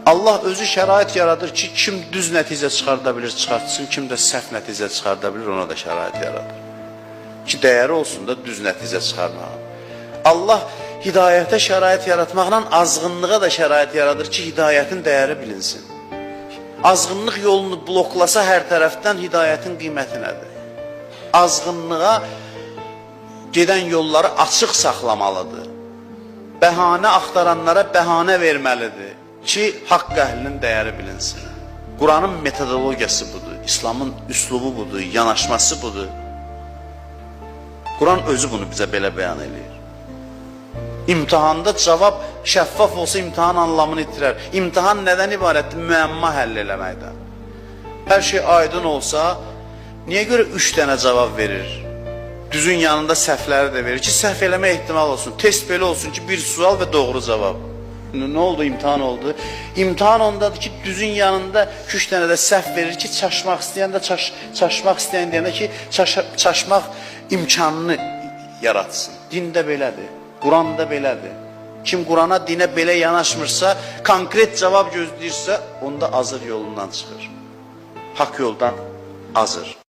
Allah özü şərait yaradır ki, kim düz nəticə çıxarda bilir, çıxartsın, kim də səhv nəticə çıxarda bilir, ona da şərait yaradır. Ki dəyəri olsun da düz nəticə çıxarmağın. Allah hidayətə şərait yaratmaqla azğınlığa da şərait yaradır ki, hidayətin dəyəri bilinsin. Azğınlıq yolunu bloklasa hər tərəfdən hidayətin qiyməti nədir? Azğınlığa gedən yolları açıq saxlamalıdır. Bəhanə axtaranlara bəhanə verməlidir ki, haqq əhlinin dəyəri bilinsin. Quranın metodologiyası budur, İslamın üslubu budur, yanaşması budur. Quran özü bunu bizə belə bəyan eləyir. İmtahanda cavab şəffaf olsa imtahan anlamını itirər. İmtahan nədən ibarətdir? Müəmma həll eləməkdən. Hər şey aydın olsa, niyə görə 3 dənə cavab verir? Düzün yanında səhvləri də verir ki, səhv eləmə ehtimal olsun. Test belə olsun ki, bir sual və doğru cavab. Nə oldu? İmtahan oldu. İmtahan ondadır ki, düzün yanında 2-3 dənə də səhv verir ki, çaşmaq istəyən də çaşmaq istəyən deyəndə ki, çaşmaq imkanını yaratsın. Dində belədir. Quranda belədir. Kim Qurana, dinə belə yanaşmırsa, konkret cavab gözləyirsə, onda azır yolundan çıxır. Haqq yoldan azır.